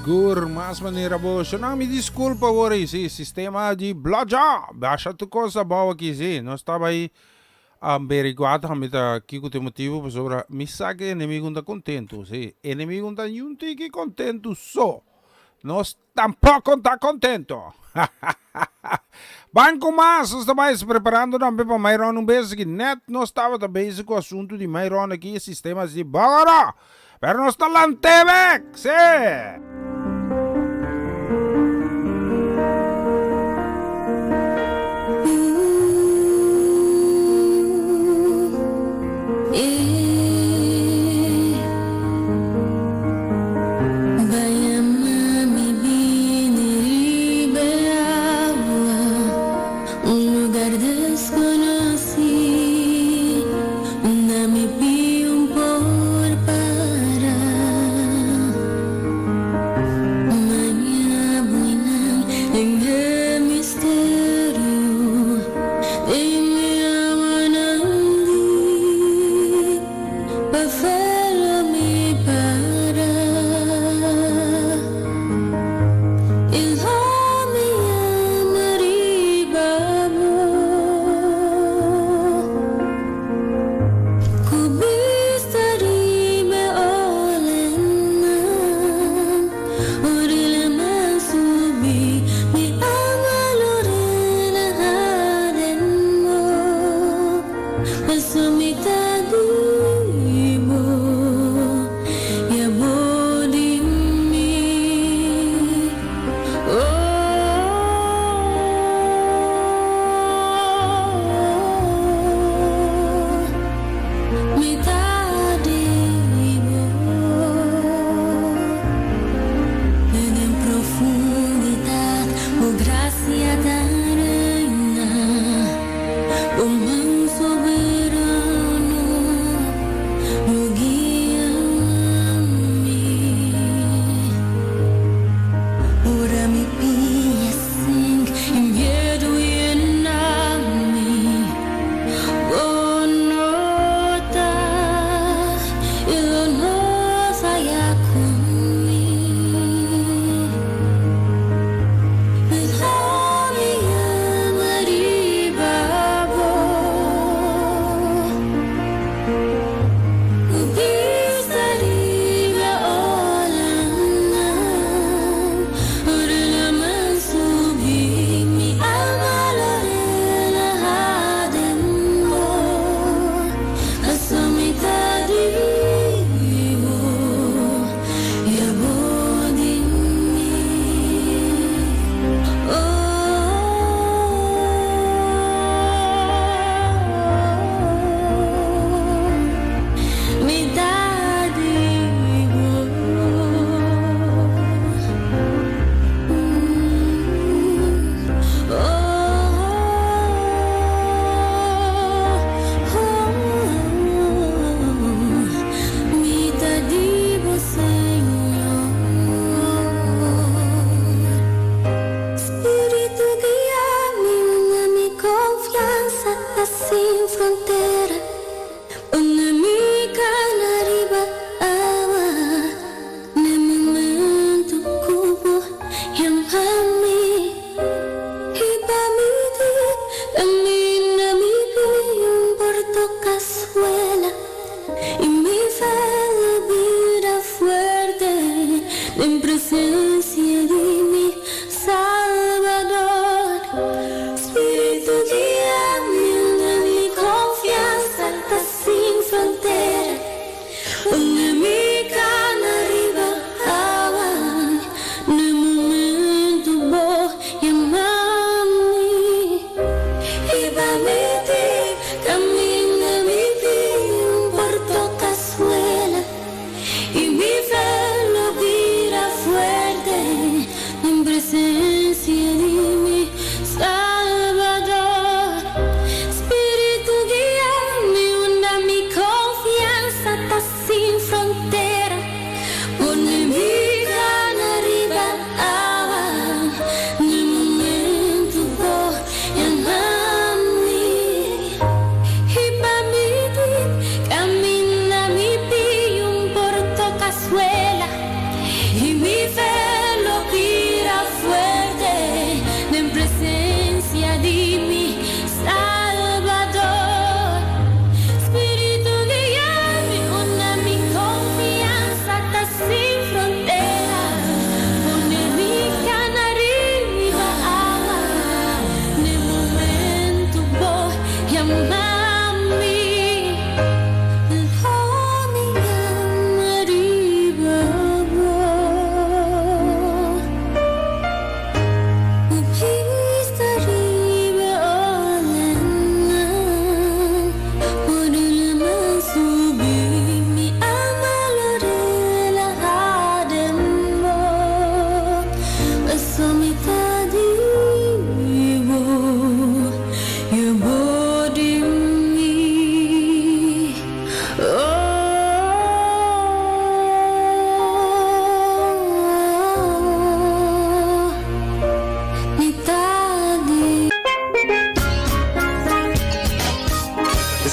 Sigur mas manera bo. Shonang mi disculpa awor ei, si, sistema di blodja. Basha tu cos abao aki, si. Nos taba ei averigua tambe ta kico ta e motibo, pasobra mi sa cu e enemigo no ta contento, si. Enemigo no ta niun tiki contento so. Nos Tampoco ta contento. Ban cu mas, nos ta bai preparando tambe pa Myron un bes aki. Net nos tabata bezig cu asunto di Myron aki, e sistema di Bogoro. Pero nos ta lant'é bek, sí.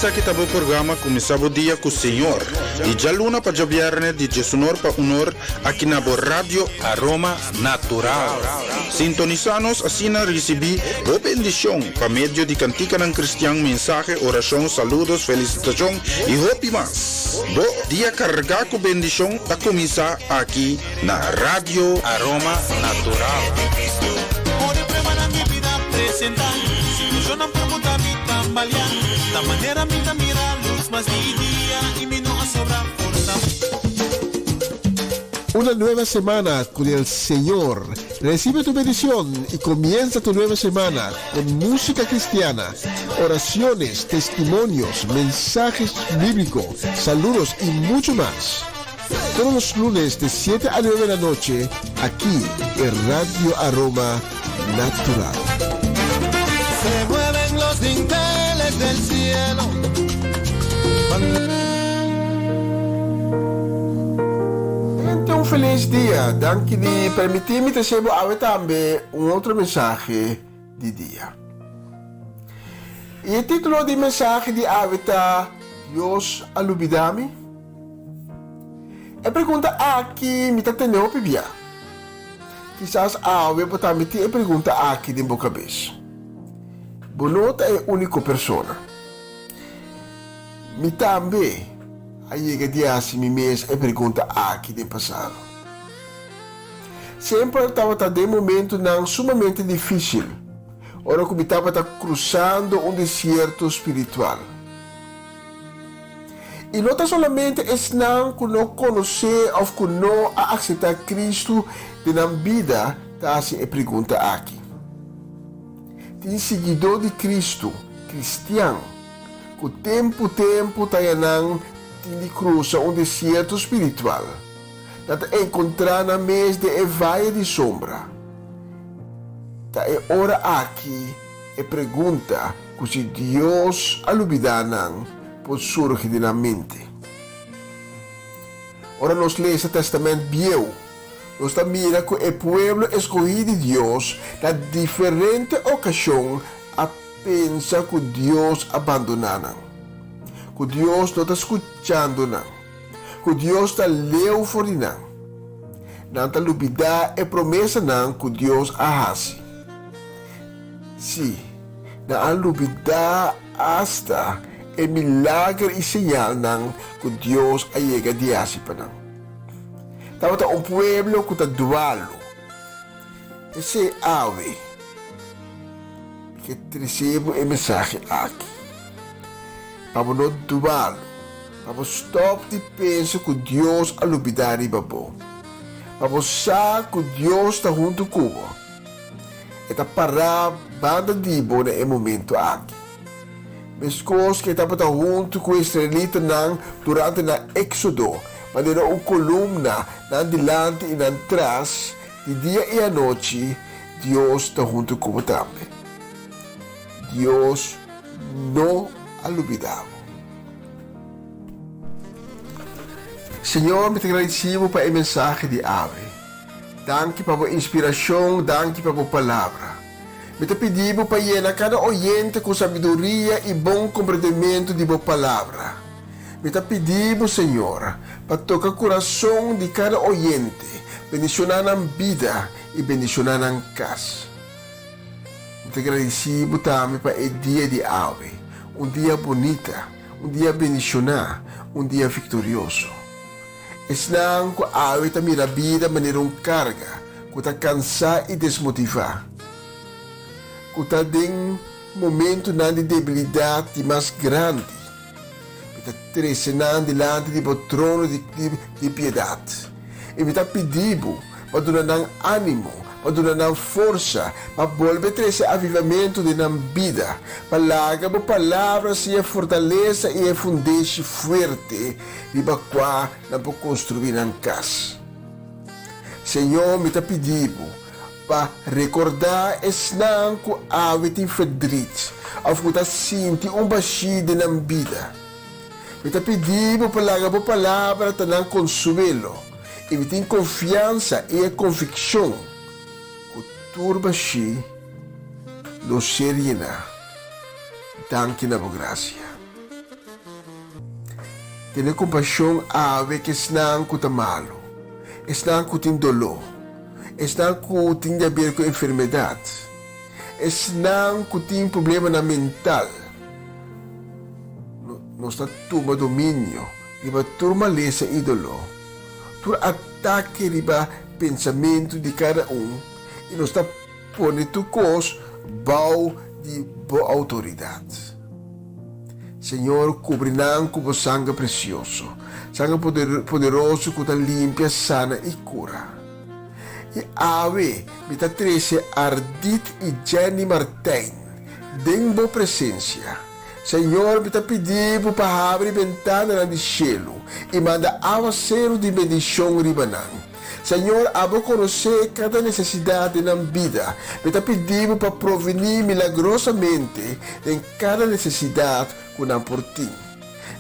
Esaki ta bo programa Kuminsá Bo Dia ku Señor, di djaluna pa djabièrnè di diesunor pa unor aki na bo Radio Aroma Natural. Sintonisá nos asina risibí bo bendishon pa medio di kantikanan kristian, mensahe, orashon, saludos, felisitashon i hopi mas. Bo dia kargá ku bendishon ta kuminsá aki na Radio Aroma Natural. Una nueva semana con el Señor. Recibe tu bendición y comienza tu nueva semana con música cristiana, oraciones, testimonios, mensajes bíblicos, saludos y mucho más. Todos los lunes de 7 a 9 de la noche, aquí en Radio Aroma Natural. Se mueven los dinteles del cielo. Tente un feliz dia. Danki di permiti mi trece bo awe tambe un otro mensahe di dia. Y e titulo di mensahe di awe ta Dios a lubida mi? E pregunta aki mi ta tene hopi bia. Kisas awe bo tambe tin e pregunta aki den bo kabes. Bo no ta e úniko persona. Mi tambe a yega di hasi mi mes e pregunta aki den pasado. Semper tabata den momentunan sumamente difísil, ora ku mi tabata krusando un desierto spiritual. I no ta solamente esnan ku no konosé òf ku no a akseptá Kristu den nan bida ta hasi e pregunta aki. Tin siguidó di Kristu, kristian, ku tempu tempu ta haña nan tin di krusa un desierto spiritual. Nan ta enkontrá nan mes den e vaye di sombra. Ta e ora aki e pregunta ku si Dios a lubidá nan por surgi den nan mente. Ora nos lesa Tèstamènt Bieu, nos ta mira ku e pueblo eskohí di Dios na diferente okashon a pensa ku Dios a bandoná nan, ku Dios no ta skuchando nan, ku Dios ta leu for di nan. Nan ta lubidá e promesanan ku Dios a hasi. Sí, nan a lubidá asta e milager i señalnan ku Dios a yega di hasi pa nan. Tabata un pueblo ku ta dualu. P'esei awe mi ke trese bo e mensahe aki, pa bo no dualu, pa bo stòp di pensa ku Dios a lubidá riba bo, pa bo sa ku Dios ta huntu ku bo. E ta pará banda di bo na e momento aki. Meskos ku e tabata huntu ku e israelitanan durante nan éksodo, manera un kolumna nan dilanti i nan tras, di dia i anochi, Dios ta huntu ku bo tambe. Dios no a lubidá bo. Señor, mi ta gradisí bo pa e mensahe di awe. Danki pa bo inspirashon, danki pa bo palabra. Mi ta pidi bo pa yena kada oyente ku sabiduria i bon komprendementu di bo palabra. Mi ta pidi bo, Señor, pa toka kurason di kada oyente, bendishoná nan bida i bendishoná nan kas. Mi ta gradisí bo tambe pa e dia di awe, un dia bunita, un dia bendishoná, un dia viktorioso. Esnan ku awe ta mira bida manera un karga, ku ta kansá i desmotivá, ku ta den momentunan di debilidat di mas grandi, mi ta trese nan dilanti di bo trono di piedat, i mi ta pidi bo pa duna nan ánimo, pa duna nan forsa, pa bolbe trese avivamentu den nan bida, pa laga bo palabra sea e fortalesa i e fundeshi fuerte riba kua nan por konstruí nan kas. Señor, mi ta pidi bo pa rekordá esnan ku awe tin ferdrit òf ku ta sinti un bashí den nan bida. Mi ta pidi bo pa laga bo palabra ta nan konsuelo, i mi tin konfiansa i e konvikshon ku tur bashí lo ser yená danki na bo grasia. Tene kompashon awe ku esnan ku ta malu, esnan ku tin doló, esnan ku tin di aber ku enfermedat, esnan ku tin problemanan mental. Nos ta tuma dominio riba tur malesa i doló, tur atake riba pensamentu di kada un i nos ta pone tur kos bou di bo outoridat. Señor, kubri nan ku bo sanger presioso, sanger poderoso ku ta limpia, sana i kura. I awe mi ta trese Ardit i Jenny Martijn den bo presensia. Señor, mi ta pidi bo pa habri bentananan di shelu i manda awaseru di bendishon riba nan. Señor, abo konosé kada nesesidat den nan bida. Mi ta pidi bo pa provení milagrosamente den kada nesesidat ku nan por tin.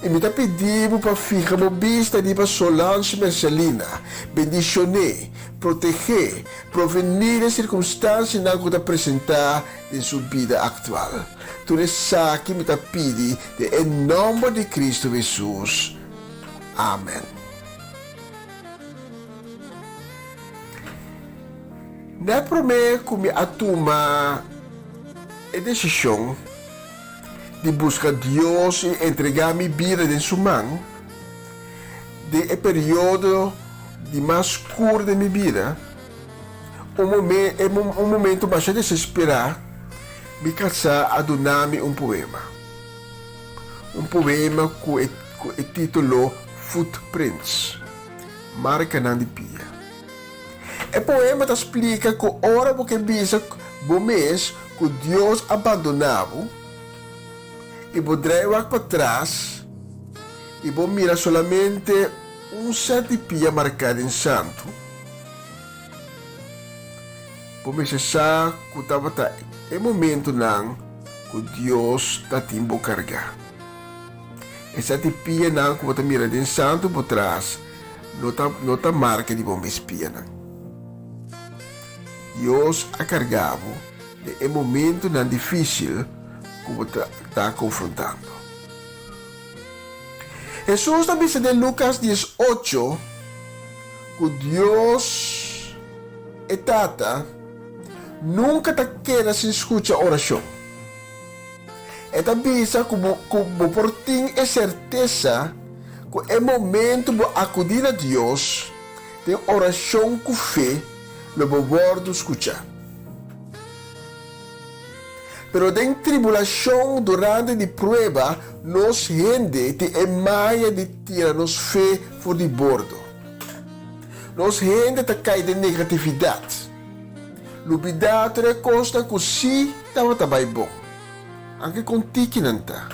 I mi ta pidi bo pa fiha bo bista riba Solange Mercelina, bendishon'é, proteg'é, provení den sirkunstansianan ku ta presentá den su bida aktual. Tur esaki mi ta pidi den e nòmber di Kristu Hesus. Amen. Nèt promé ku mi a tuma e desishon di buska Dios i entregá mi bida den su man, den e periodo di mas skur den mi bida, un un momento masha desesperá, mi kasá a duna mi un poema. Un poema ku e ku e título Footprints, Markanan di Pia. E poema ta splika ku ora bo ke bisa bo mes ku Dios a bandoná bo i bo drai wak patras i bo mira solamente un sèt di pia marká den santu, bo mester sa ku tabata e momentunan ku Dios ta tin bo kargá. E sèt di pianan ku bo ta mira den santu bo tras no ta no ta marka di bo mes pianan. Dios a karga bo den e momentunan difísil ku bo ta ta konfrontando. Hesus ta bisa den Lukas 18 ku Dios e Tata nunka ta keda sin skucha orashon. E ta bisa ku bo ku bo por tin e sertesa ku e momentu bo akudí na Dios den orashon ku fe lo bo wòrdu skuchá. Pero den tribulashon durante di prueba nos hende tin e maya di tira nos fe for di bordo. Nos hende ta kai den negatividat. Lubidá tur e kosnan ku sí tabata bai bon, anke kon tiki nan ta.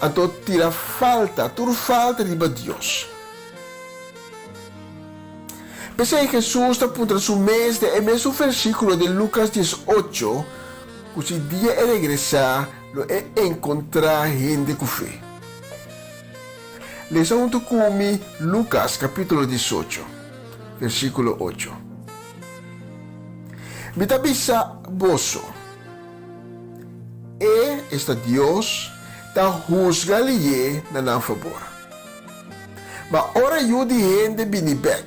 Anto tira falta, tur falta riba Dios. P'esei Hesus ta puntra su mes den e mesun versíkulo den Lukas 18 ku si dia e regresá lo e enkontrá hende ku fe. Lesa huntu ku mi Lukas kapítulo 18, versíkulo ocho. Mi ta bisa boso, E, esta Dios, ta husga lihé na nan fabor. Ma ora Yu di hende bini bèk,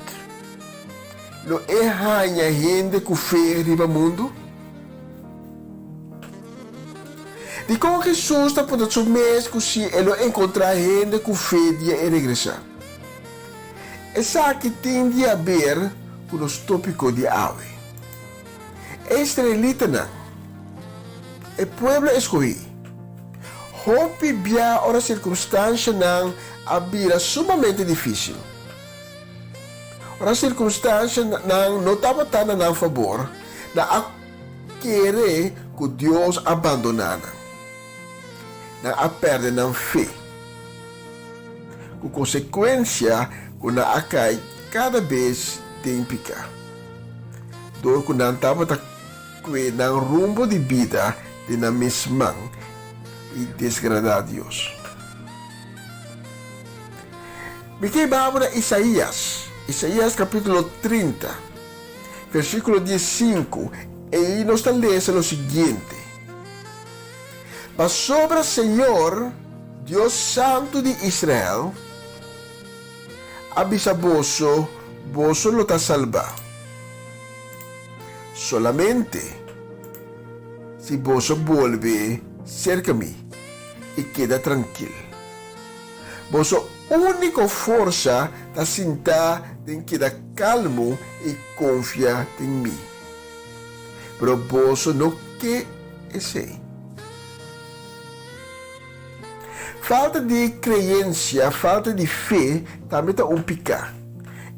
lo e haña hende ku fe riba mundu? Dikon Hesus ta puntra su mes ku si e lo enkontrá hende ku fe dia e regresá? Esaki tin di haber ku nos tópiko di awe. E israelitanan, e pueblo eskohí, hopi bia ora sirkunstanshanan a bira sumamente difísil. Ora sirkunstanshanan no tabata na nan fabor, nan a kere ku Dios a bandoná nan. Nan a pèrdè nan fe. Ku konsekuensia ku nan a kai kada bes den piká. Dor ku nan tabata kue nan rumbo di bida den nan mes man i desgradá Dios. Mi ke babo na Isaías, Isaías kapítulo 30, versíkulo 15, ei nos ta lesa lo siguiente, Pasobra Señor, Dios Santu di Israel. a bisa boso, boso lo ta salbá. Solamente si boso bolbe serka mi i keda trankil. Boso úniko forsa ta sintá den keda kalmu i konfia den mi. Pero boso no ke esei. Falta di kreensia, falta di fe, tambe ta un piká.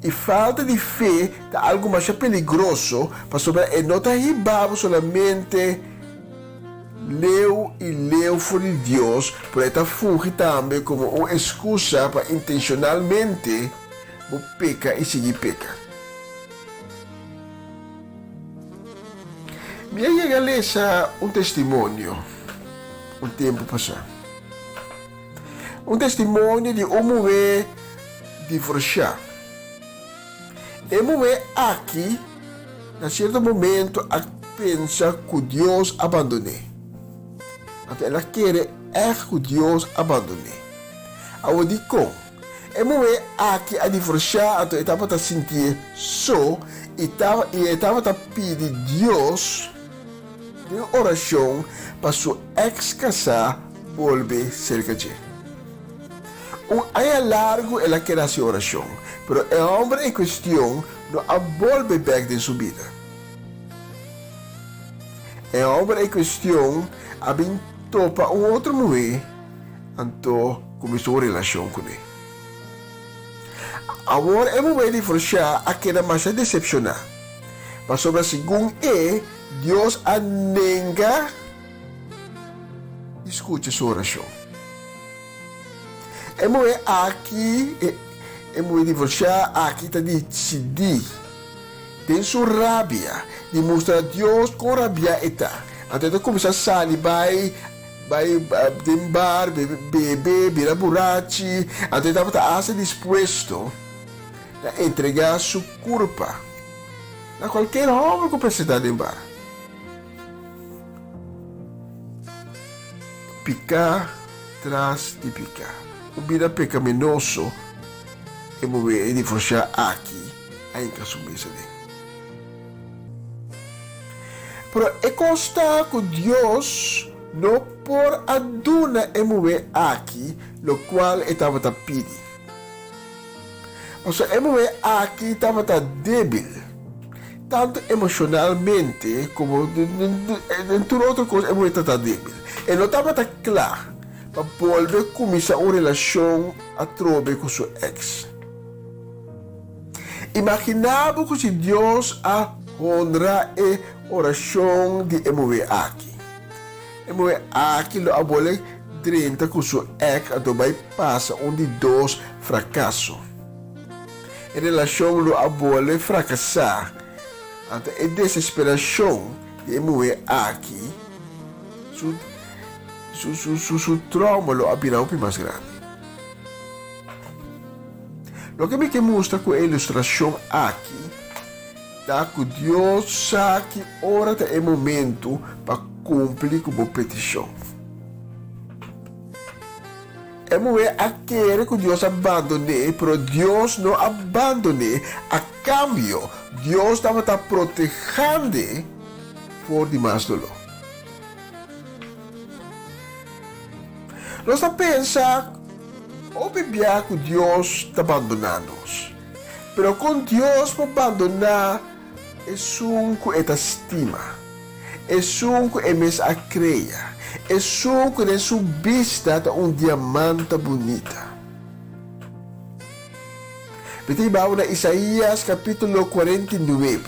I falta di fe ta algu masha peligroso pasobra e no ta hiba bo solamente leu i leu for di Dios, pero e ta fungi tambe komo un eskusa pa intenshonalmente bo peka i sigui peka. Mi a yega lesa un testimonio un tempu pasá. Un testimonio di un muhé divorsiá. E muhé aki na sierto momento a pensa ku Dios a bandon'é. Anto el a kere ègt ku Dios a bandon'é. Awor dikon? E muhé aki a divorsiá anto e tabata sintié so i i e tabata pidi Dios den orashon pa su eks kasá bolbe serka dje. Un aña largu el a keda hasi orashon, pero e hòmber en kuestion no a bolbe bèk den su bida. E hòmber en kuestion a bin topa un otro muhé. Anto kuminsó un relashon kuné. Awor e muhé divorsiá a keda masha desepshoná, pasobra segun e, Dios a nenga di skucha su orashon. E muhé aki, e muhé divorsiá aki ta disidí den su rabia di mustra Dios kon rabiá e ta. Anto e ta kuminsá sali bai Bai den bar, bebe, bebe, bira burachi, anto e tabata asta dispuesto na entregá su kurpa na kualker hòmber ku presentá den bar. Piká tras di piká. Un bida pekaminoso e muhé e divorsiá aki a hinka su mes aden. Pero e kos ta ku Dios no por a duna e muhé aki lokual e tabata pidi. Pasobra e muhé aki tabata débil, tantu emoshonalmente komo den tur otro kos e muhé tabata débil. E no tabata kla pa bolbe kuminsá un relashon atrobe ku su èks. Imaginá bo ku si Dios a honra e orashon di e muhé aki. E muhé aki lo a bole drenta ku su èks anto bai pasa un di dos frakaso. E relashon lo a bole frakasá, anto e desesperashon di e muhé aki, su su su su trauma lo a bira hopi mas grandi. Loke mi ke mustra ku e ilustrashon aki ta ku Dios sa ki ora ta e momentu pa kumpli ku bo petishon. E muhé a kere ku Dios a bandon'é, pero Dios no a bandon'é. A kambio, Dios tabata protehand'é for di mas doló. Nos ta pensa hopi bia ku Dios ta bandoná nos. Pero kon Dios por bandoná esun ku e ta stima, esun ku e mes a krea, esun ku den su bista ta un diamanta bunita? Mi ta hiba bo na Isaías kapítulo 49,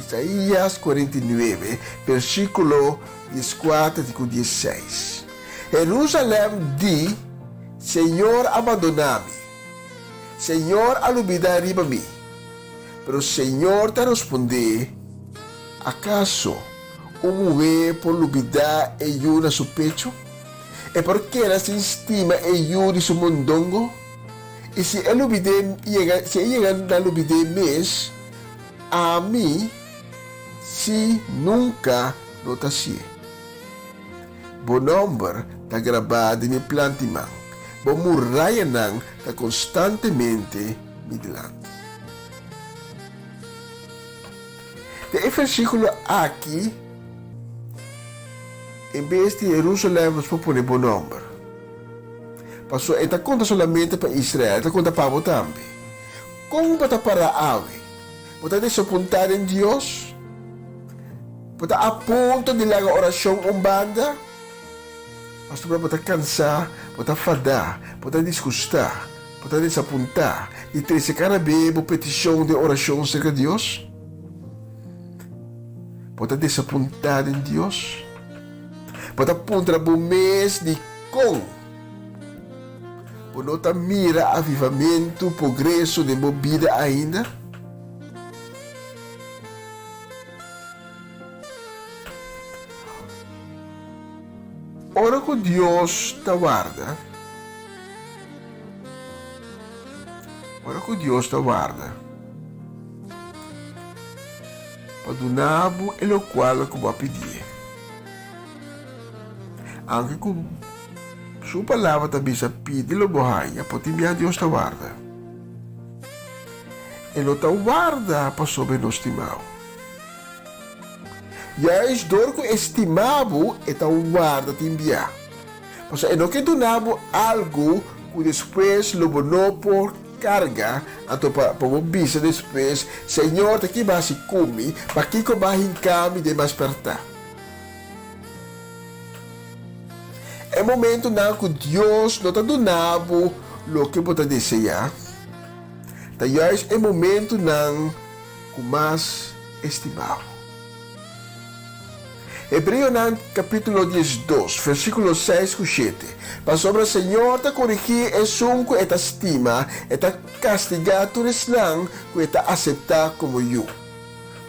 Isaías 49, versíkulo 14 te ku 16. Jerusalèm di, Señor a bandoná mi, Señor a lubidá riba mi. Pero Señor ta rospondé, Akaso un muhé por lubidá e yu na su pechu? E por keda sin stima e yu di su mondongo? I si e lubid'é yega, si e yega na lubid'é mes, ami sí nunka no ta hasié. Bo nòmber ta grabá den mi plant'i man, bo murayanan ta konstantemente mi dilanti. Den e versíkulo aki, en bes di Jerusalèm nos por pone bo nòmber. Pasobra e ta konta solamente pa Israel, e ta konta pa bo tambe. Kon bo ta pará awe? Bo ta desapuntá den Dios? Bo ta a punto di laga orashon un banda? Pasobra bo ta kansá, bo ta fadá, bo ta disgustá, bo ta desapuntá di trese kada be bo petishon den orashon serka Dios? Bo ta desapuntá den Dios? Bo ta puntra bo mes dikon bo no ta mira avivamentu, progreso den bo bida ainda? Ora ku Dios ta warda, ora ku Dios ta warda pa duna bo e lokual ku bo a pidié, aunke ku Su Palabra ta bisa pidi lo bo haña, por tin bia Dios ta warda. E no ta warda pasobra e no stima bo. Juist dor ku e stima bo, e ta warda tin bia. Pasobra e no ke duna bo algu ku despues lo bo no por karga, anto pa pa bo bisa despues, Señor ta ki bo hasi ku mi? Pakiko bo a hinka mi den mas pèrtá? E momentunan ku Dios no ta duna bo loke bo ta deseá, ta juist e momentunan ku mas estima bo. Hebreonan kapítulo 12, versíkulo 6 ku 7, Pasobra Señor ta korigí esun ku e ta stima, e ta kastigá tur esnan ku e ta aseptá komo yu.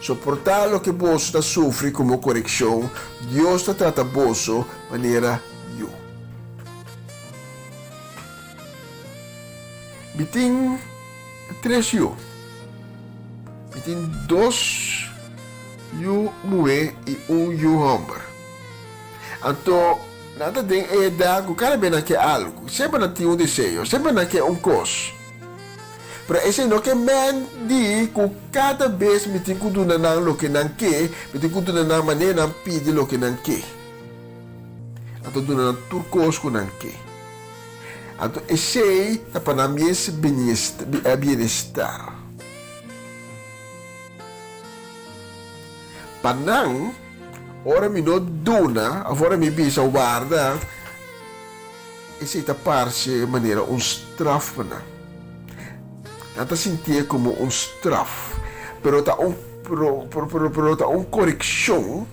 Soportá loke boso ta sufri komo korekshon, Dios ta trata boso manera yu. Mi tin tres yu. Mi tin dos yu muhé i un yu hòmber. Anto nan ta den e edat ku kada bes nan ke algu. Semper nan tin un deseo, semper nan ke un kos. Pero esei no ke men di ku kada bes mi tin ku duna nan loke nan ke, mi tin ku duna nan manera nan pidi loke nan ke. Anto duna nan tur kos ku nan ke. Anto esei ta pa nan mes bienestar. Pa nan, ora mi no duna òf ora mi bisa warda, Esei ta parse manera un straf pa nan. Nan ta sintié komo un straf, pero ta un pero pero pero ta un korekshon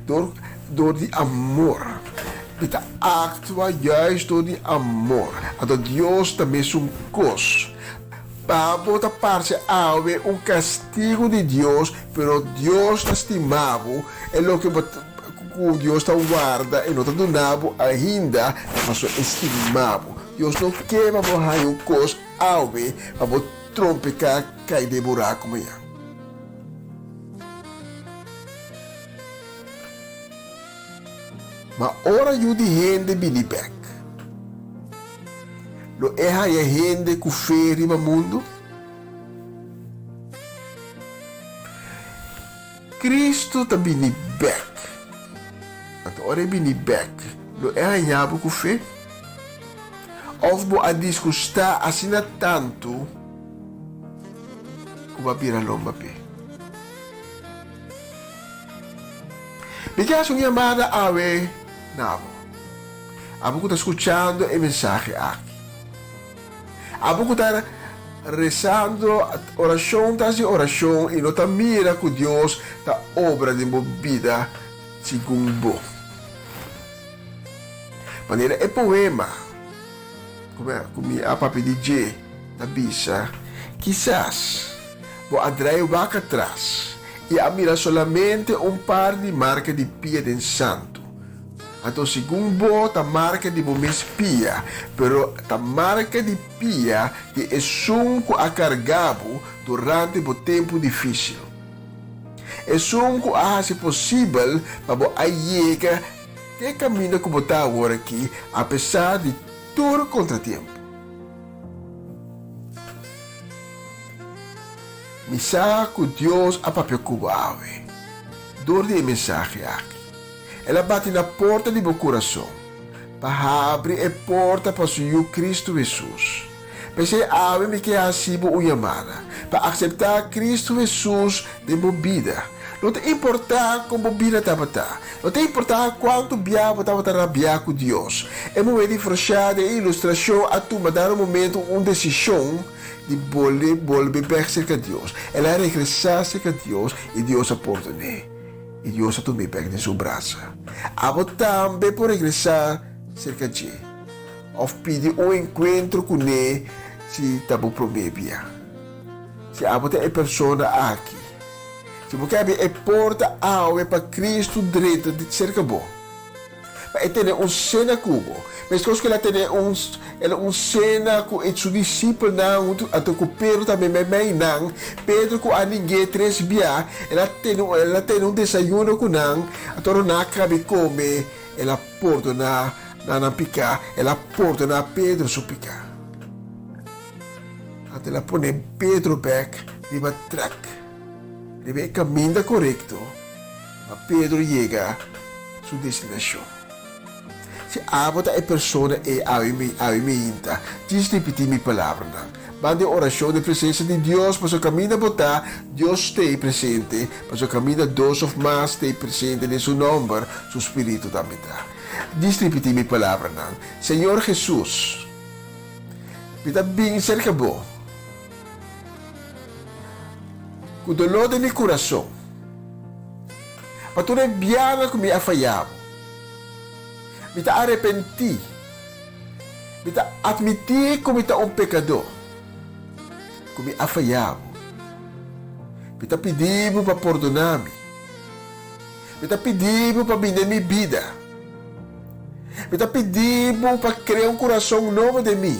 dor dor di amor. Mi ta aktua juist dor di amor. Anto Dios ta mesun kos. Pa bo ta parse awe un kastigu di Dios, pero Dios ta stima bo, e loke bo Ku Dios ta warda e no ta duna bo ainda ta pasobra e stima bo. Dios no ke pa bo haña un kos awe pa bo trompeká kai den buraku mañan. Ma ora Yu di hende bini bèk, lo e haña hende ku fe riba mundu? Cristo ta bini bek. Anto ora e bini bek, lo e haña bo ku fe? Òf bo a disgustá asina tantu ku bo a bira lomba p'e? Mi ke hasi un yamada awe na bo, abo ku ta skuchando e mensahe aki. Abo ku ta resando orashon tras di orashon i no ta mira ku Dios ta obra den bo bida segun bo. Manera e poema ku mi a papia di dje ta bisa, kisas bo a drai wak atras i a mira solamente un par di marka di pia den santu. Anto segun bo ta marka di bo mes pia, pero ta marka di pia di esun ku a karga bo durante bo tempu difísil. Esun ku a hasi posibel pa bo a yega te kaminda ku bo ta awor aki apesar di tur kontratiempo. Mi sa ku Dios a papia ku bo awe dor di e mensahe aki. El a bati na porta di bo kurason pa habri e porta pa su Yu Kristu Hesus. P'esei awe mi ke hasi bo un yamada pa akseptá Kristu Hesus den bo bida. No ta importá kon bo bida tabata, no ta importá kuantu bia bo tabata rabiá ku Dios. E muhé divorsiá den e ilustrashon a tuma dado momentu un desishon di bolbe bolbe bèk serka Dios. El a regresá serka Dios i Dios a pordon'é i Dios a tum'é bèk den su brasa. Abo tambe por regresá serka dje òf pidi un enkuentro kuné si ta bo promé bia. Si abo ta e persona aki, si bo ke habri e porta awe pa Kristu drenta serka bo, pa e tene un sena ku bo, meskos ku el a tene un el un sena ku e su disipelnan huntu anto ku Pedro tambe meimei nan, Pedro ku a ning'é tres bia, el a tene el a tene un desayuno ku nan, anto ora nan a kabi kome, el a pordoná nan nan piká, el a pordoná Pedro su piká. Anto el a pone Pedro bèk riba trèk, riba e kaminda korekto pa Pedro yega su destinashon. Si abo ta e persona ei awe mi awe miinta, djis ripití mi palabranan. Ban den orashon den presensia di Dios, pasobra kaminda bo ta, Dios t'ei presente, pasobra kaminda dos òf mas t'ei presente den su nòmber, su spiritu tambe ta. Djis ripití mi palabranan, Señor Hesus, Mi ta bin serka bo ku doló den mi kurason pa tur e bianan ku mi a faya bo. Mi ta arepentí. Mi ta atmití ku mi ta un pekadó, ku mi a faya bo. Mi ta pidi bo pa pordoná mi. Mi ta pidi bo pa bini den mi bida. Mi ta pidi bo pa krea un kurason nobo den mi.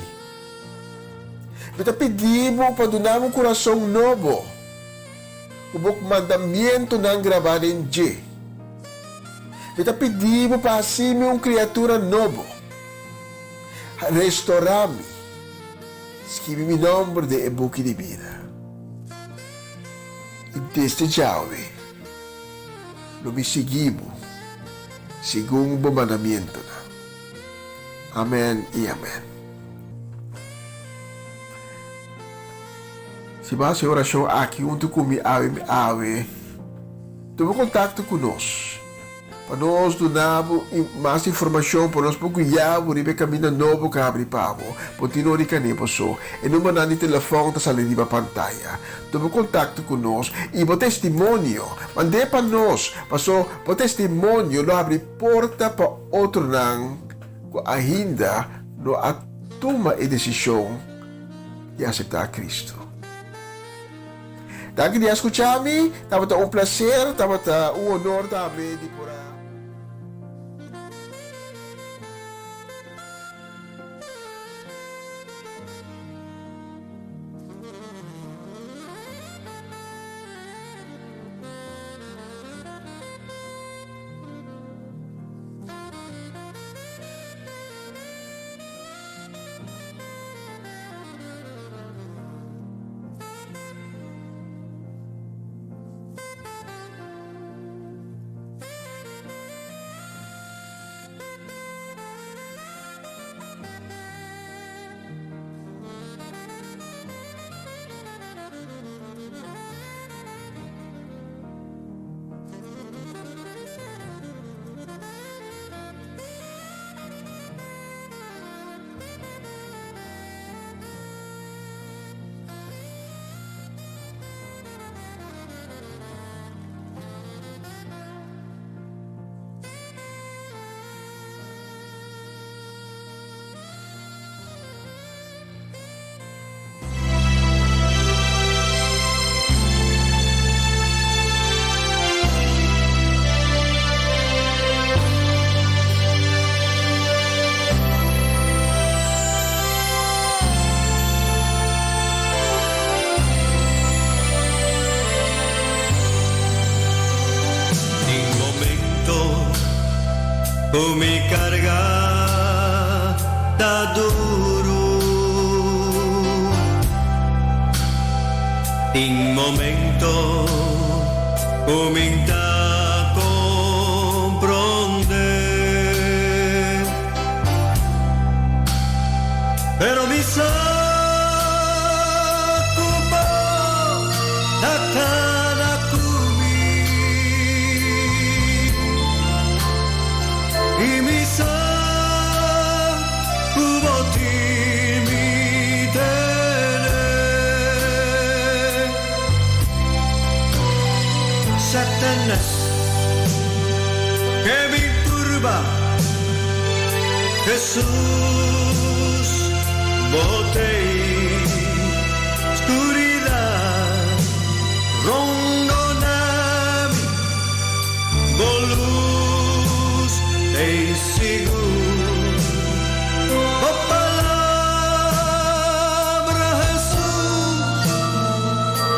Mi ta pidi bo pa duna mi un kurason nobo, ku bo mandamientonan grabá den dje. Mi ta pidi bo pa hasi mi un kriatura nobo. Restorá mi. Skibi mi nòmber den e buki di bida. I desde djawe. Lo mi sigui bo segun bo mandamientonan. Amen i amen. Si bo hasi e orashon aki huntu ku mi awe mi awe, tuma kontakto ku nos pa nos duna bo mas informashon, pa nos por guia bo riba e kaminda nobo ku a habri pa bo. Bo tin ora di kane bo so. E numbernan di telefòn ta sali riba pantaya. Tuma kontakto ku nos i bo testimonio mand'é pa nos, paso bo testimonio lo habri porta pa otronan ku ainda no a tuma e desishon di aseptá Kristu. Danki di a skuchá mi, tabata un plaser, tabata un honor tambe di por a. Tin momento ku mi karga ta duru. Tin momento ku mi ta komprondé. Pero mi sa ku bo ta kana ku mi. I mi sa ku bo tin mi tene. Satanas ke bin purba, Hesus, bo t'ei. Skuridat rondoná mi, bo lus t'ei sigur. Bo palabra, Hesus,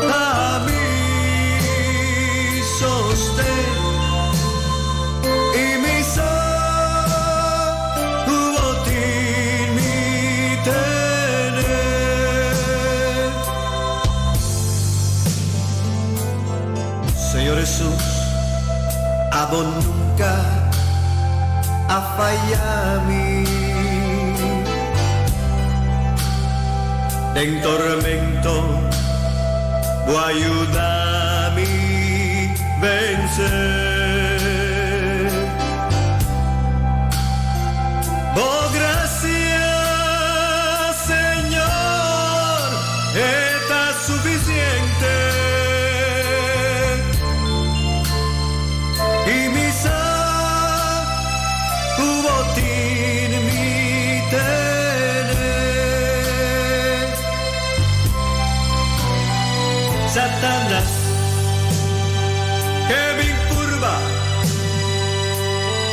ta mi sosten. I mi sa ku bo tin mi tene. Señor Hesus, abo nunka a faya mi. Den tormento, bo a yuda mi vense. Bo grasia, Señor, ta sufisiente. I mi sa ku bo tin mi tene. Satanas ke bin purba,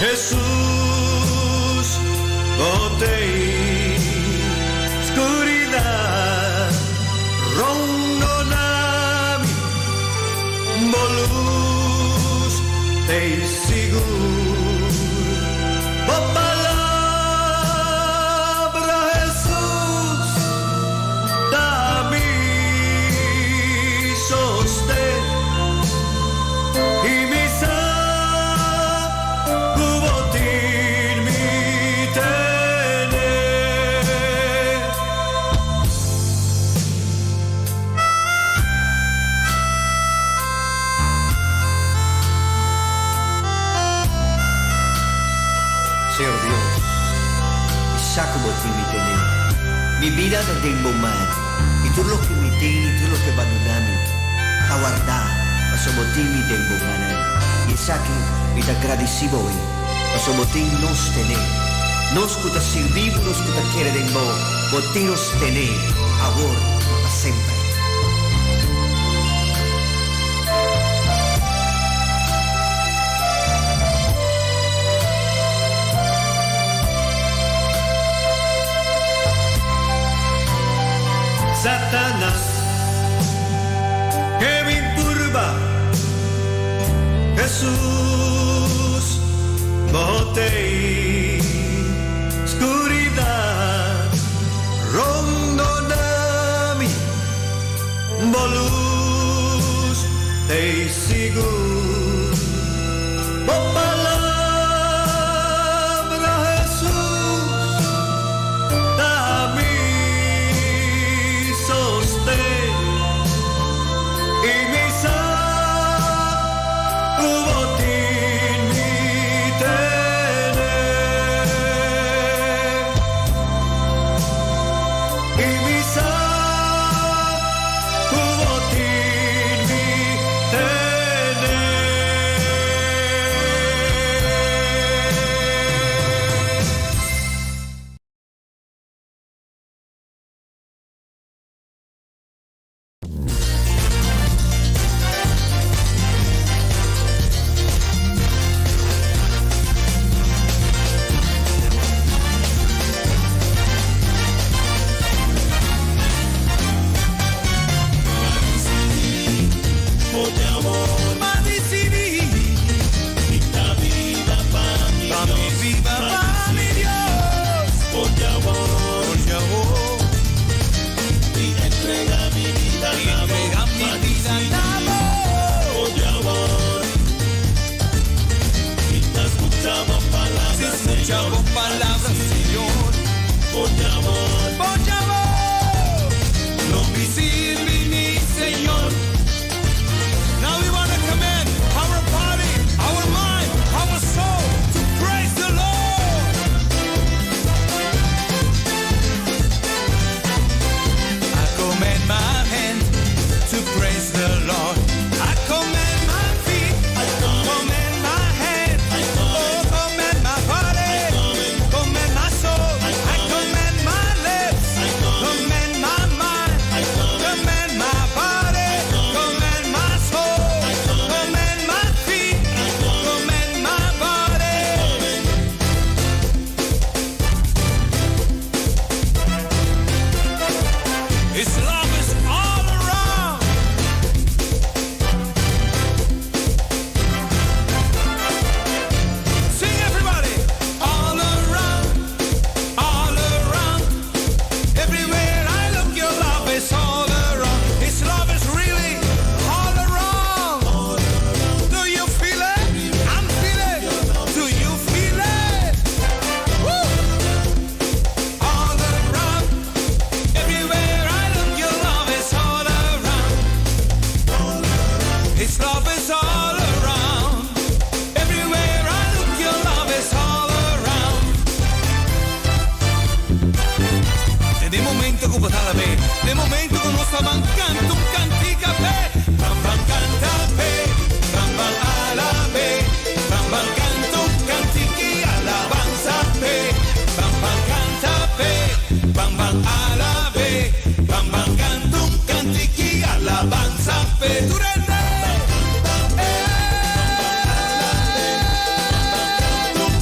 Hesus, bo t'ei. Skuridat rondoná mi, bo lus t'ei sigur. Bo palabra, Hesus, ta mi sosten. I mi sa ku bo tin mi tene. Señor Dios, mi sa ku bo tin mi tene. Mi bida ta den bo man, i tur loke mi tin i tur loke bo a duna mi ta wardá, pasobra bo tin mi den bo mannan. I esaki mi ta gradisí bo ei, pasobra bo tin nos tene. Nos ku ta sirbí bo, nos ku ta kere den bo, bo tin nos tene, awor i pa semper. Satanas ke bin purba, Hesus, bo t'ei. Skuridat rondoná mi, bo lus t'ei sigur. Bo palabra, Hesus, ta mi sosten. I mi sa ku bo tin mi tene. I mi sa ku bo tin mi tene. Skucha bo palabra, Señor. Bo amor, lo mi sirbi mi Señor. Now we want to command our body, our mind, our soul to praise the Lord. I command my hand to praise the Lord. I command my feet, I command my hand, oh, command my body, command my soul. I command my lips, command my mind, command my body, command my soul, command my feet, command my body. His love is all around. Sing, everybody. All around, all around. Everywhere I look, your love is all around. His love is really all around. Do you feel it? I'm feeling. Do you feel it? Woo! All around. Everywhere I look, your love is all around. His love is all around. Everywhere I look, your love is all around. Den momento ku bo ta alab'é, den momento ku nos ban kanta un kantika p'e, ban ban kanta p'e, ban ban alab'é, ban ban kanta un kantika alabansa p'e, ban ban kanta p'e, ban ban alab'é, ban ban kanta un kantika alabansa p'e. Durante.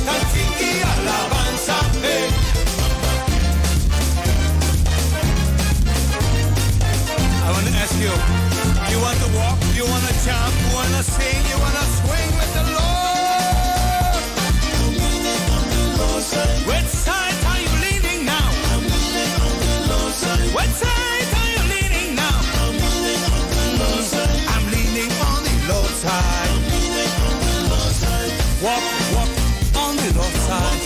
Kantika alabansa p'e. I want to ask you, you want to walk, you want to jump, you want to sing, you want to swing with the Lord. Which side are you leaning now? Which side are you leaning now? I'm leaning on the Lord's side. Walk, walk on the Lord's side.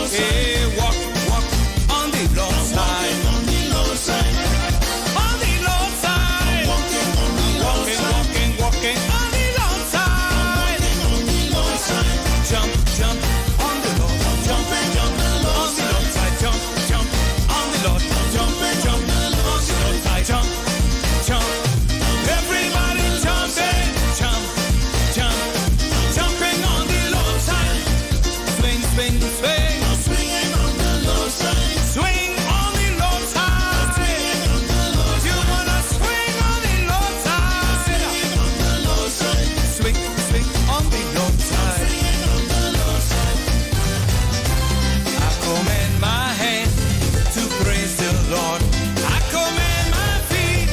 Hey, walk, walk on the Lord's side. On the Lord's side. Walking, walking, walking on the Lord's side. Jump, jump on the Lord. Jump, jump on the Lord's side. Jump, jump on the Lord. Jump, jump on the Lord's side. Jump, jump. Everybody jumping, jump, jump, jumping on the Lord's side. Swing, swing, swing. Swing on the Lord's side. Swing on the Lord's side. You wanna swing on the Lord's side. Swing, swing on the Lord's side. I command my hand to praise the Lord. I command my feet.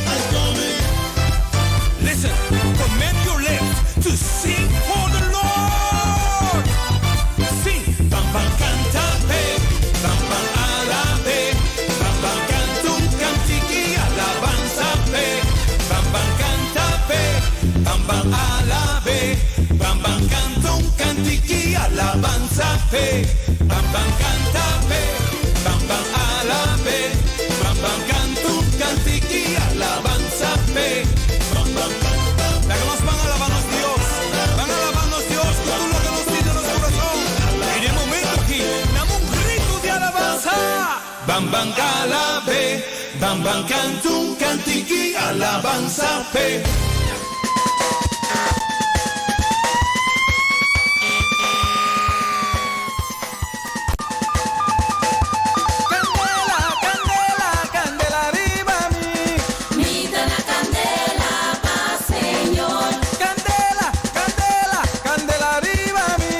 Listen, command your lips to sing for the Lord. Sing, bam bam kanta p'e, bam bam alab'é, bam bam kanta un kantika alabansa p'e, bam bam kanta p'e, bam bam alab'é, bam bam kanta un kantika alabansa p'e, bam bam kanta p'e, bam bam alab'é, bam bam kanta un kantika alabansa p'e, bam bam kanta. Laga nos ban alabá nos Dios, ban alabá nos Dios, ku tur loke nos tin den nos kurason. I den e momento aki, duna un gritu di alabansa. Bam bam alab'é, bam bam kanta un kantika alabansa p'e. Kandela, kandela, kandela riba mi. Mi ta na kandela pa Señor. Kandela, kandela, kandela riba mi.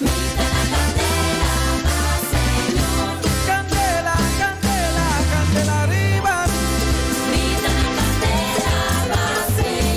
Mi ta na kandela pa Señor. Kandela, kandela, kandela riba mi. Mi ta na kandela pa Señor.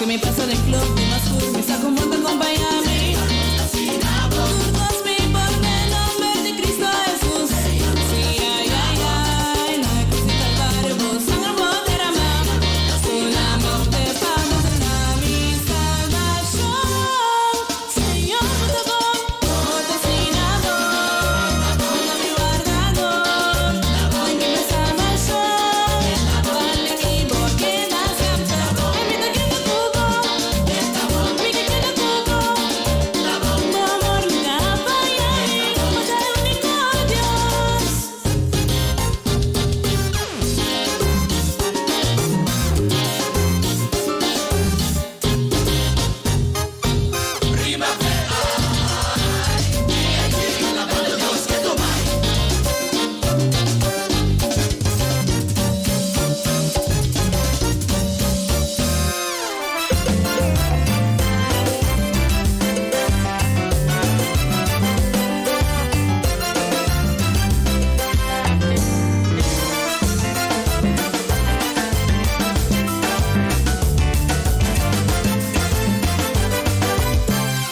mi pasa den club di mas cool, mi sa cu bo ta acompaña mi. Tur cos mi por den nomber di Cristo Jesus. Si, ay, ay, ay, na e cruz di Calvario bo sanger bo a derama. Solamente pa bo duna mi salvacion. Señor, bo ta bon, bo ta asina bon. Bo ta mi wardador, den ki mi salvacion. Bale ki bo keda semper. E mi ta keda cu bo, mi ke keda cu bo. Bo amor nunca a faya mi, bo ta e unico Dios.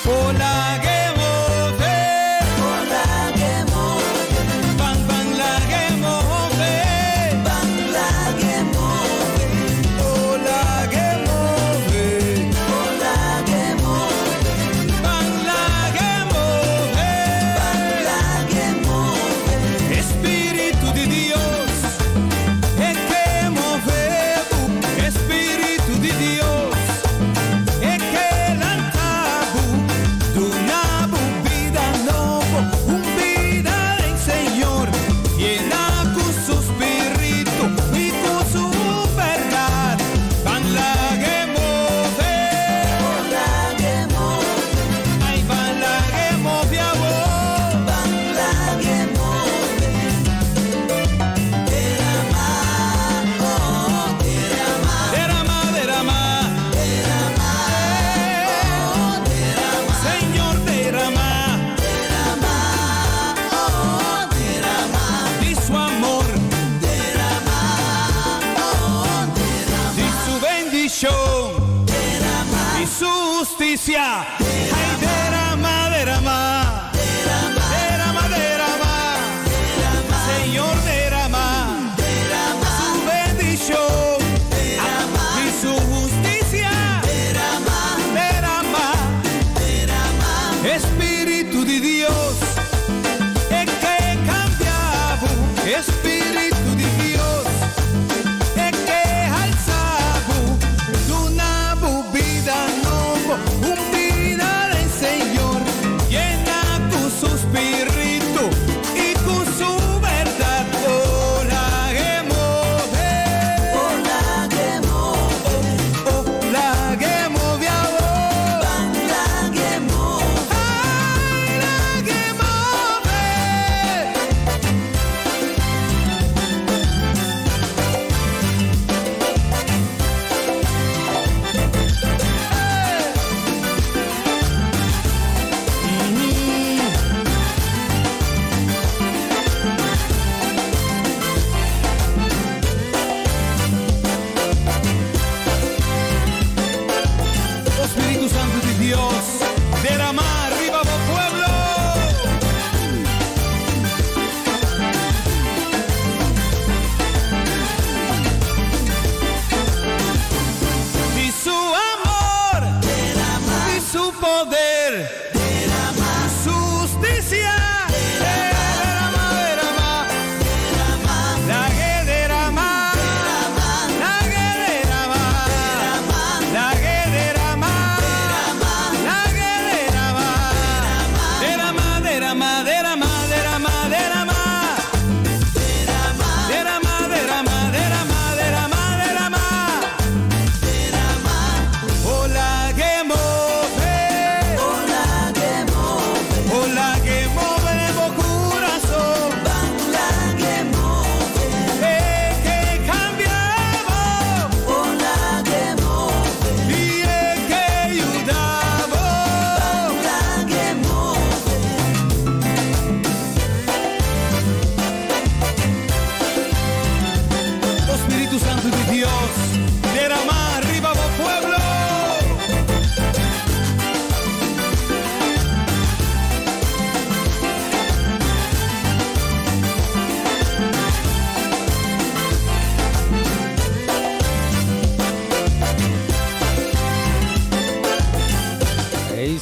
Hola, que move. Bang bang la que move. Bang la que move. Hola que move. Hola que move. Bang la que move. Bang la que move. Espíritu di Dios, e ke move. Espíritu di Dios, e ke lanta bo, duna bo bida nobo, un bida den Señor, yena cu su spirito y cu su berdad. Ban lag'e move, ay ban lag'e move awor. Ban lag'e move. Derama, oh, derama. Derama, derama. Derama, oh, derama. Señor, derama. Derama, oh, derama. Di su amor. Derama, oh, derama. Di su bendicion. Derama. Di su husticia. Ay, derama, derama. Derama, derama, derama. Señor, derama. Derama. Su bendicion. Derama. Y su husticia. Derama. Derama. Derama. Espíritu di Dios, e ke cambia bo. Espíritu di Dios, e ke halsa bo. Duna bo bida nobo, un bida den Señor. Yena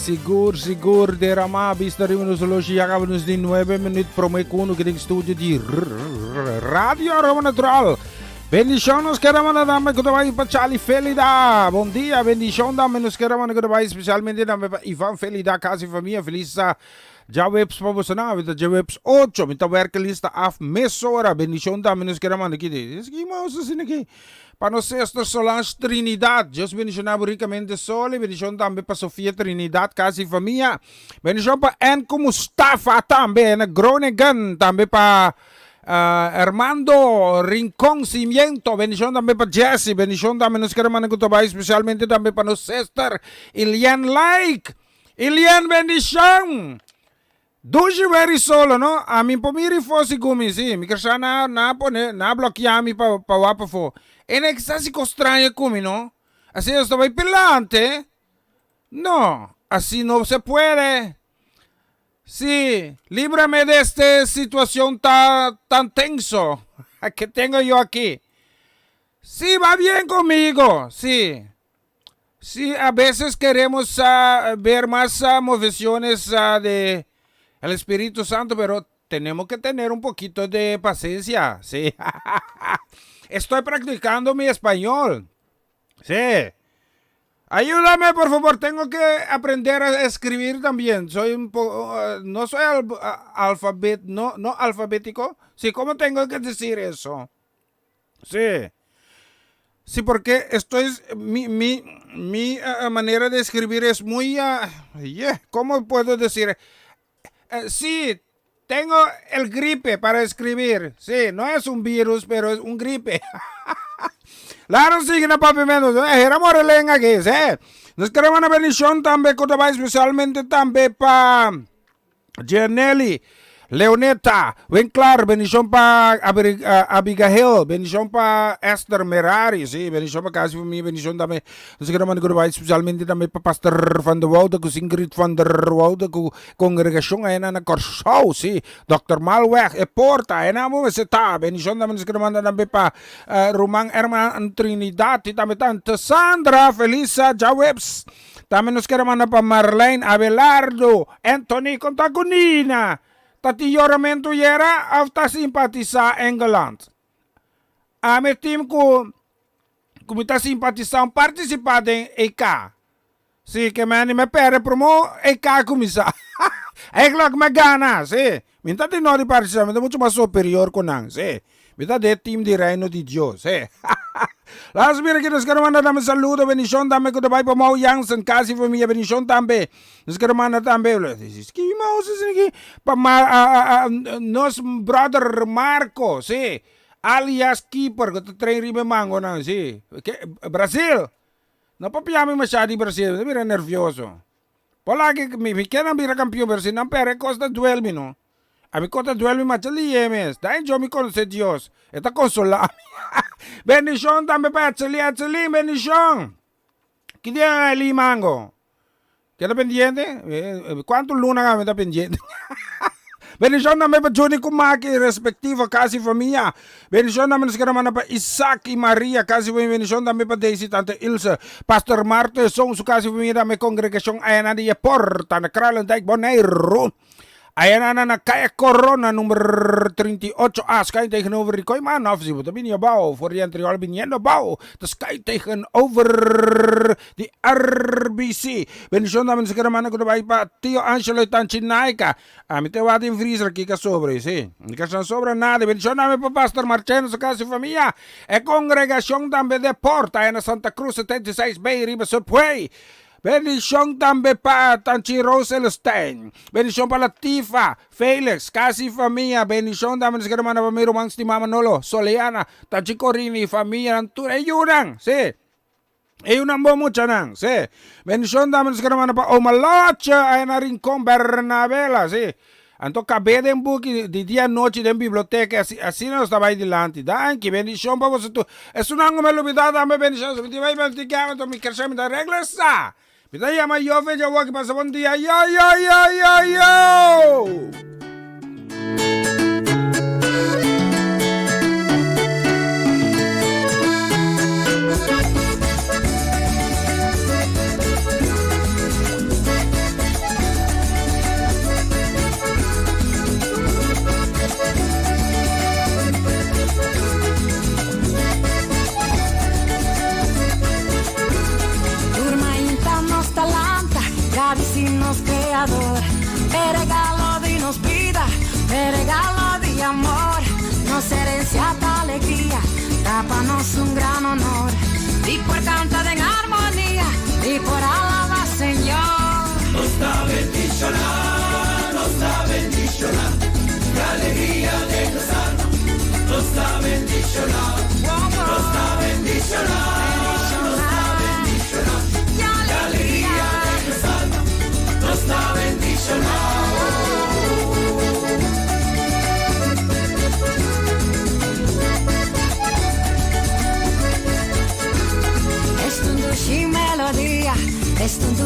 Sigur, sigur, derama bista riba nos oloshi ya caba nos di nuebe minuut prome cu uno den studio di Radio Aroma Natural. Bendicion nos keda manda dame cu ta bay pa Charlie Felida. Bon dia, bendicion dame nos keda manda cu ta bay especialmente dame pa Ivan Felida, casa y famia. Feliz djaweps pa boso nan. Awita djaweps ocho. Mi ta werk lista af mesora. Bendicion dame nos keda manda ki. Es ki mouse asina ki. Pa nos Sester Solange Trinidad, Dios bendiciona bo ricamente Soli, bendicion tambe pa Sofia Trinidad, casa y famia, bendicion pa Enco Mustafa tambe na Groningen, tambe pa Armando Rincon Cimiento, bendicion tambe pa Jessy, bendicion tambe nos kere manda cu ta bay especialmente tambe pa nos Sester Ilian Like, Ilian bendicion! Dushi weri solo no, ami por mira i fo sigun mi si, mi kersa na na pone na blokia mi pa pa wak pafo. E na kisa si kos straño ku mi no, asi nos ta bai pilante, no, asi no se puede. Si, librame de este situacion ta tan tenso que tengo yo aki. Si, va bien conmigo, si. Sí, a veces queremos ver más moveciones de el Espíritu Santo, pero tenemos que tener un poquito de paciencia. Sí. Estoy practicando mi español. Sí. Ayúdame, por favor. Tengo que aprender a escribir también. Soy un po no soy alfabet, no, no alfabético. Sí, ¿cómo tengo que decir eso? Sí. Sí, porque estoy, mi, mi, mi manera de escribir es muy, yeah, ¿cómo puedo decir? Sí, tengo el gripe para escribir. Sí, no es un virus, pero es un gripe. Laat nos sigui na Papiamento. Hera Morelen aki, sí. Nos queremos una bendición tambe cu ta bay especialmente tambe pa Gianelli, Leoneta, Winklar, bendishon pa Abigail, bendishon pa Esther Merari, sí, bendishon pa kasi famia, bendishon tambe, nos kere manda goodbye spesialmente tambe pa Pastor Van der Woude ku Singrid van der Woude ku kongregashon ayenan na Kòrsou, sí, Dòkter Malweg, e porta, ayenan bo mester ta, bendishon tambe nos kere manda tambe pa ruman Herman Trinidad i tambe tante Sandra, Felisa, Djaweps. Tambe nos kere manda pa Marlene Abelardo, Anthony kon ta ku Nina? Ta tin yoramentu yera of ta simpatisá Engeland? Ami tim ku ku mi ta simpatisá un partisipá den EK. Si ke mi anima perde promo EK kuminsá. Eigenlijk mi a gana, si. Mi no ta tin nodi partisipá, mi ta muchu mas superior ku nan, si. Mi ta den e team di Reino di Dios, he. Las mira ki nos kere manda tambe saludo, bendicion tambe ku ta bai pa Mau Jansen, kas i famia, bendicion tambe. Nos kere manda tambe, skibi Mau asina aki, pa nos brother Marco, si, alias Keeper ku ta train riba e mangonan, si. Brasil, no papia mi masha di Brasil, mi ta bira nervioso. Por laki mi ke nan bira kampion, pero si nan perde kos ta duel mi no. Ami kos ta duel mi masha lihe mes. Da enjo mi konosé Dios. E ta konsolá mi. Bendishon tambe pa Etzelin. Etzelin, bendishon! Ki dia nan a limango? Keda pendiente? Kuantu luna kaba mi ta pendiente? Bendishon tambe pa Juni ku Maki, respektivo kas i famia. Bendishon tambe nos kere manda pa Isaac i Maria, kas i famia. Bendishon tambe pa Daisy, tante Ilse, Pastor Marto Eson, su kas i famia, tambe kongregashon Ayana di e Porta na Kralendijk, Boneiru. Ayana na Kaya Corona number 38 A, schuin tegenover di Kooiman, of si bo ta bini abao for di Antriol biniendo abao, ta schuin tegenover di RBC. Bendishon tambe nos kere manda ku ta bai pa Tio Angelo i Tanchi Naika. Ami te wak den freezer kiko a sobra i si. Mi ka san sobra nada. Bendishon tambe pa Pastor Marcheno su kas i famia. E kongregashon tambe de Porta aya na Santa Cruz 76 B riba Subway. Bendishon tambe pa Tanchi Rose Celestijn. Bendishon pa Latifa, Felix, kas i famia. Bendishon tambe nos kere manda pa mi ruman stimá Manolo, Soleana, Tanchi Corina i famianan tur e yunan. Si. E yunan bon muchanan, si. Bendishon tambe nos kere manda pa Oma Lotje aya na Rincon Bernabela, si. Anto kab'é den buki di dia anochi den biblioteka, asina nos ta bai dilanti. Danki, bendishon pa boso tur. Esunnan ku mi a lubidá tambe bendishon. Si mi tin bai bentiká, anto mi kresé, mi ta regresá. Mi ta yama Jofe djawoki pasa bon dia. Yo, yo, yo, yo, yo!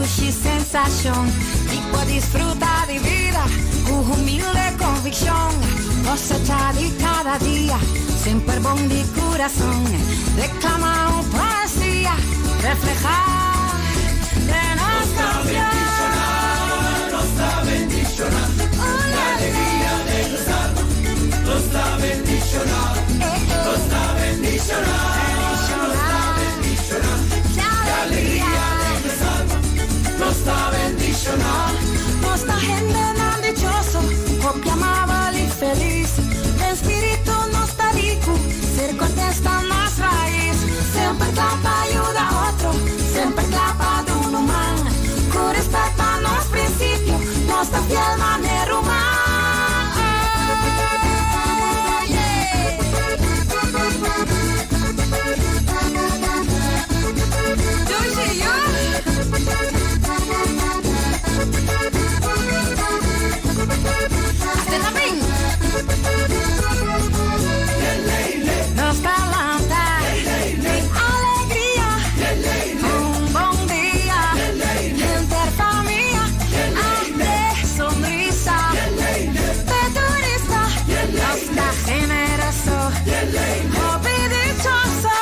Dushi sensashon di por disfrutá di bida ku humilde konvikshon. Kosechá di kada dia, semper bon di kurason. Deklamá un poesia, reflehá den nos kanshon. Nos ta bendishoná, la alegria de nos alma. Nos ta bendishoná, nos ta bendishoná, nos ta bendishoná, la alegria de nos alma. Nos ta bendishoná. Nos ta hendenan dichoso, hopi amabel i felis. Den spiritu nos ta riku, ser kortes ta nos rais. Semper kla pa yuda otro, semper kla pa duna man. Ku rèspèt pa nos prinsipio, nos ta fiel manera ruman. Yeah. Dushi, yo. Hasta tambe. Nos ta lanta den alegria. Un bon dia. Henter famia. Abre sonrisa. De turista. Nos ta generoso. Hopi dichoso.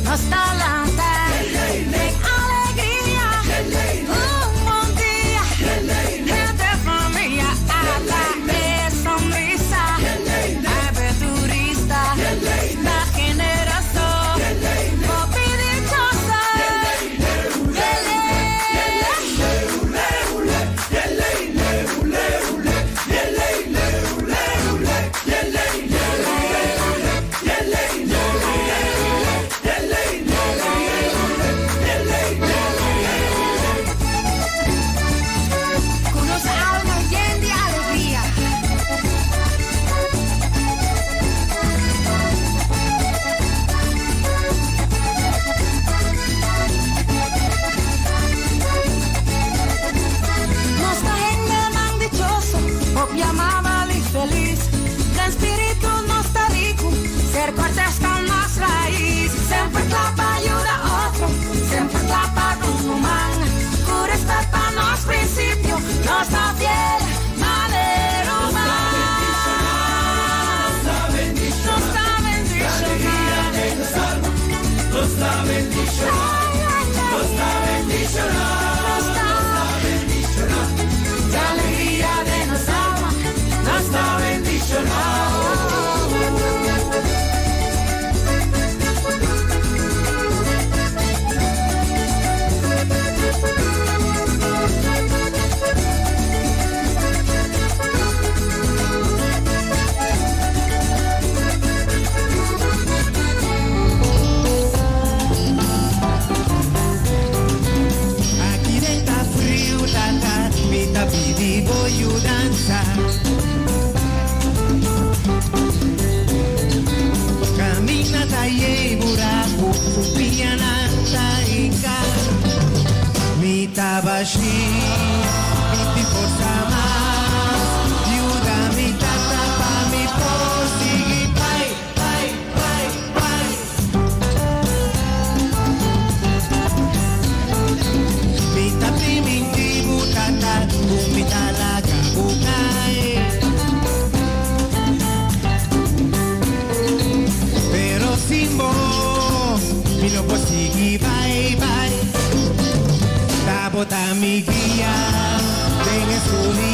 Nos ta lanta den alegria. Un bon dia. Henter famia. Ata e sonrisa. Abre turista. Ta generoso. Hopi dichoso. Yele. Ku nos alma yen di alegria. Nos ta hendenan dichoso, hopi amabel i felis. Den spiritu nos ta riku, ser kortes ta nos rais. Semper kla pa yuda otro, semper kla pa duna man. Ku rèspèt pa nos prinsipio, nos ta fiel, manera ruman. Nos ta Nos ta bendishoná. Nos ta bendishoná, nos ta bendishoná, Nos ta bendishoná, la alegria de nos alma, nos ta bendishoná. Aki den ta friu, tata, mi ta pidi bo yudansa. Kaminda ta yen buraku, pianan ta hinka. Mi ta bashí, mi no tin forsa mas. Yuda mi tata pa mi por sigui bai, bai, bai, bai. Mi ta primintí bo tata, ku mi ta laga bo kai. Pero sin bo, mi no por sigui bai, bai. Ta bo ta mi guia, den oskuridad.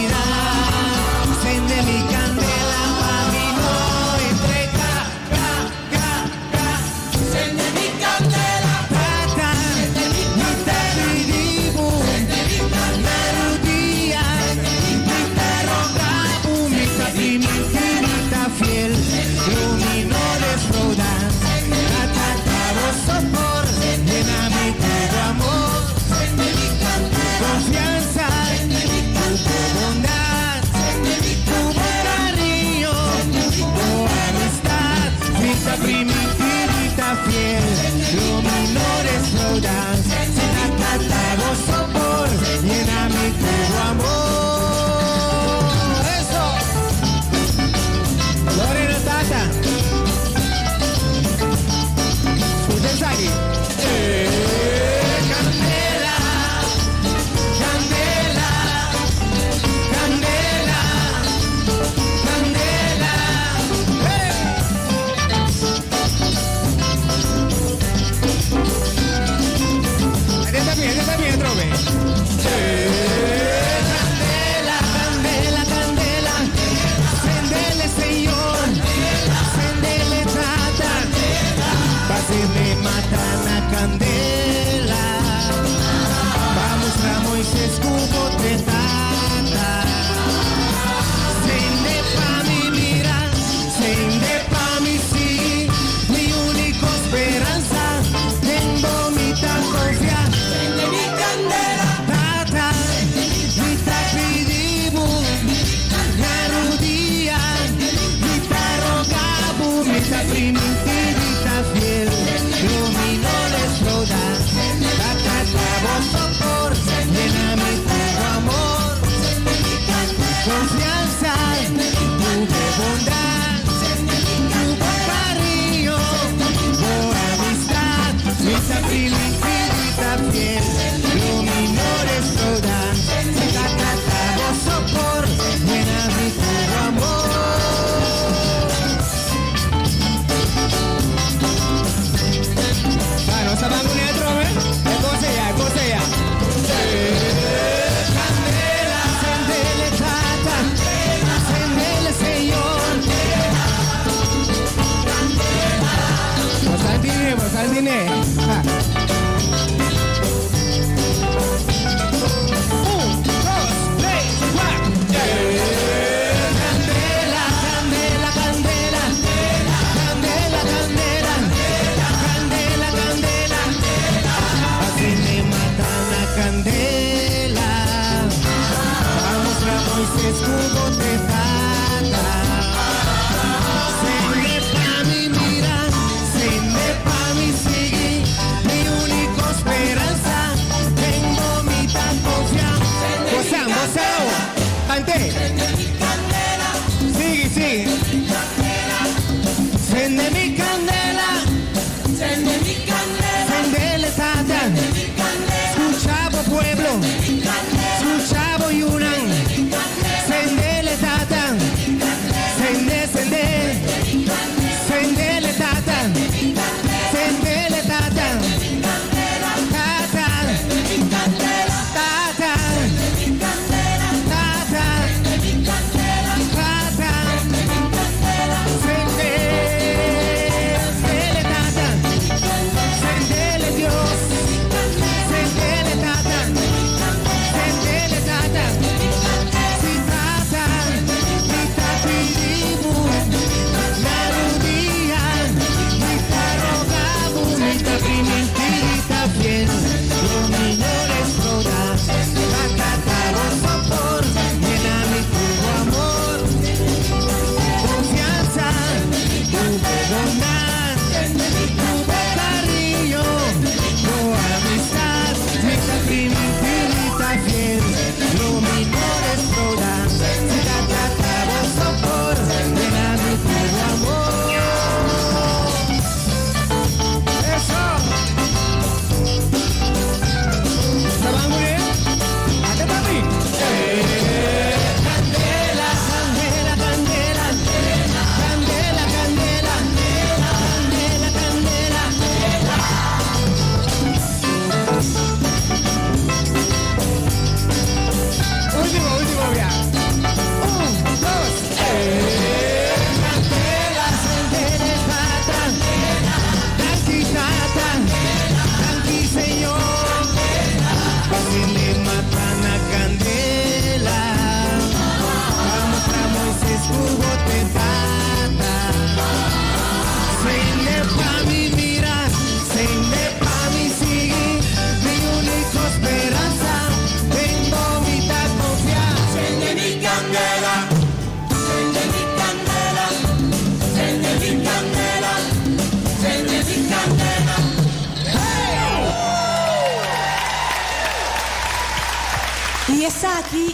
Un, dos, tres, cuatro. Candela, candela, candela. Candela, candela. Candela, candela. Así me matan la candela. Vamos a Moisés cubo te tata. Sende pa mi mira, sende pa mi sigue, mi única esperanza, tengo mi tan confianza. Gozan, gozao, cante. Sigue, sigue. Sende mi candela. Sende mi candela. Sendele tata. Escuchavo pueblo. Escuchavo yunan. Sendele tata. Sende, sende. Sendele tata. Sendele tata. Tata. Tata. Tata. Tata. Sende, sendele tata. Sendele Dios. Sendele tata. Sendele tata. Si tata. Mi tapiribu. La rubia. Mi tarogabu. Mi taprimentita fiel. Lo menores roda. Tata, sopor. Llena mi tu amor. Confianza. Tu bondad. Tu cariño. Tu amistad. Mi taprimentita fiel. Lo menores roda. Si tata, sopor. Llena mi tu amor. Eso. ¿Se van muy bien? ¡Ate, papi! Candela, candela, candela. Candela, candela. Candela, candela. Último, último ya. Un, dos, tres. Candela, candela, tata. Danki, tata. Danki, Señor. Se le matan a candela. Vamos a Moisés, jugo te tata. Sende pa mi mira, sende pa mi sigue, mi única esperanza, tengo mi confianza. Sende mi candela, sende mi candela, sende mi candela, sende mi candela. I esaki